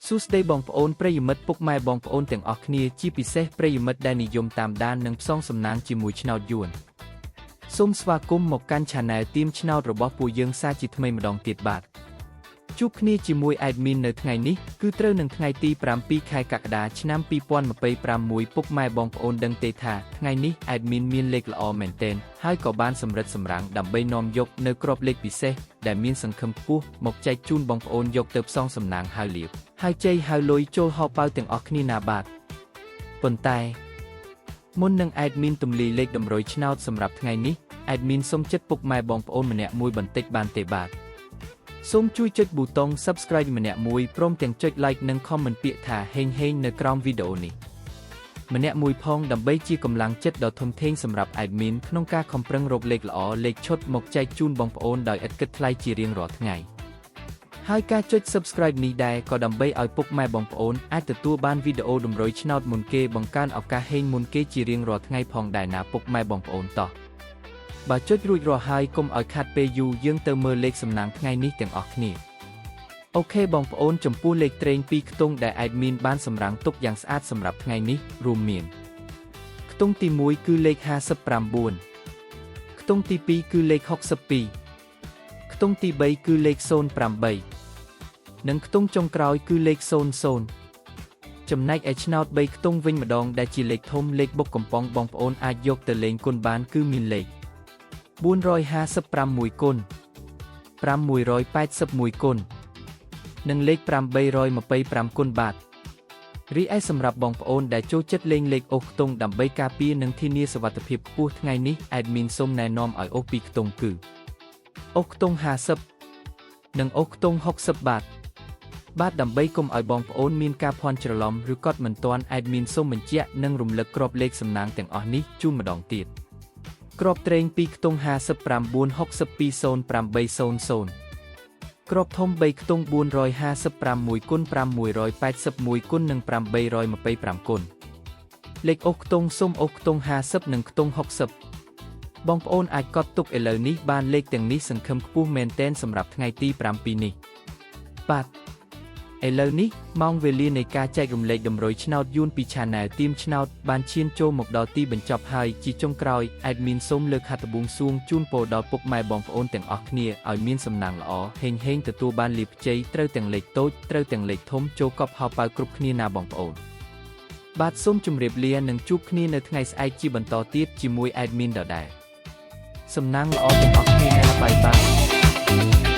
សួស្តីបងប្អូនប្រិយមិត្តពុកម៉ែបងប្អូនទាំងអស់គ្នាជាពិសេសប្រិយមិត្តដែលនិយមតាមដាននិងផ្សងសំណាងជាមួយឆ្នោតយួនសូមស្វាគមន៍មកកាន់ Channel ទៀមឆ្នោតរបស់ពួកយើងសាជាថ្មីម្ដងទៀតបាទជួបគ្នាជាមួយ admin នៅថ្ងៃនេះគឺត្រូវនឹងថ្ងៃទី7ខែកក្កដាឆ្នាំ2026ពុកម៉ែបងប្អូនដឹងទេថាថ្ងៃនេះ admin មានលេខល្អមែនទែនហើយក៏បានសម្រិតសម្រាំងដើម្បីនាំយកនៅគ្រាប់លេខពិសេសដែលមានសង្ឃឹមខ្ពស់មកចែកជូនបងប្អូនយកទៅផ្សងសំណាងហើយលៀបហើយជ័យហើយលុយចូលហោប៉ៅទាំងអស់គ្នាណាបាទប៉ុន្តែមុននឹង admin ទម្លាយលេខតម្រុយឆ្នោតសម្រាប់ថ្ងៃនេះ admin សូមចិត្តពុកម៉ែបងប្អូនម្នាក់មួយបន្តិចបានទេបាទសូមជួយចុចប៊ូតុង Subscribe ម្នាក់មួយព្រមទាំងចុច Like និង Comment ពាក្យថាហេងហេងនៅក្រោមវីដេអូនេះម្នាក់មួយផងដើម្បីជាកម្លាំងចិត្តដ៏ធំធេងសម្រាប់ admin ក្នុងការខំប្រឹងរកលេខល្អលេខឈុតមកចែកជូនបងប្អូនដោយឥតគិតថ្លៃជារៀងរាល់ថ្ងៃហើយការចុច Subscribe នេះដែរក៏ដើម្បីឲ្យពុកម៉ែបងប្អូនអាចទទួលបានវីដេអូតម្រុយឆ្នោតមុនគេបង្កើនឱកាសហេងមុនគេជារៀងរាល់ថ្ងៃផងដែរណាពុកម៉ែបងប្អូនតោះបើចុចរួចរាល់ហើយកុំឲ្យខាត់ពេលយូរយើងទៅមើលលេខសំណាងថ្ងៃនេះទាំងអស់គ្នាOK បងប្អូនចំពោះលេខត្រេងពីរខ្ទង់ដែល admin បានសម្រាំងទុកយ៉ាងស្អាតសម្រាប់ថ្ងៃនេះរួមមានខ្ទង់ទី1គឺលេខ59ខ្ទង់ទី2គឺលេខ62ខ្ទង់ទី3គឺលេខ08និងខ្ទង់ចុងក្រោយគឺលេខ00ចំណែកឯឆ្នោត3ខ្ទង់វិញម្ដងដែលជាលេខធំលេខបុកកំប៉ុងបងប្អូនអាចយកទៅលេងគុណបានគឺមានលេខ455គុណ681គុណនិងលេខ825គុណបាទរីឯសម្រាប់បងប្អូនដែលចូលចិត្តលេងលេខអូសខ្ទង់ដើម្បីការពារនិងធានាសុវត្ថិភាពខ្ពស់ថ្ងៃនេះ admin សូមណែនាំឲ្យអូសពីរខ្ទង់គឺអូសខ្ទង់50និងអូសខ្ទង់60បាទបាទដើម្បីកុំឲ្យបងប្អូនមានការភ័ន្តច្រឡំឬកត់មិនទាន់ admin សូមបញ្ជាក់និងរំលឹកគ្រាប់លេខសំណាងទាំងអស់នេះជូនម្ដងទៀតគ្រាប់ត្រេង2ខ្ទង់59 62 0800គ្រាប់ធំ3ខ្ទង់455គុណ681គុណនិង825គុណលេខអូសខ្ទង់សុំអូសខ្ទង់50និងខ្ទង់60បងប្អូនអាចកត់ទុកឥឡូវនេះបានលេខទាំងនេះសង្ឃឹមខ្ពស់មែនទែនសម្រាប់ថ្ងៃទី7នេះបាទឥឡូវនេះម៉ោងវេលានៃការចែករំលែកតម្រុយឆ្នោតយួនពី Channel ទៀមឆ្នោតបានឈានចូលមកដល់ទីបញ្ចប់ហើយជាចុងក្រោយ admin សូមលើកហត្ថបួងសួងជូនពរដល់ពុកម៉ែបងប្អូនទាំងអស់គ្នាឲ្យមានសំណាងល្អហេងហេងទទួលបានលាភជ័យត្រូវទាំងលេខតូចត្រូវទាំងលេខធំចូលកប់ហោប៉ៅគ្រប់គ្នាណាបងប្អូនបាទសូមជម្រាបលានិងជួបគ្នានៅថ្ងៃស្អែកជាបន្តទៀតជាមួយ admin ដដែលសំណាងល្អទាំងអស់គ្នាណាbye bye.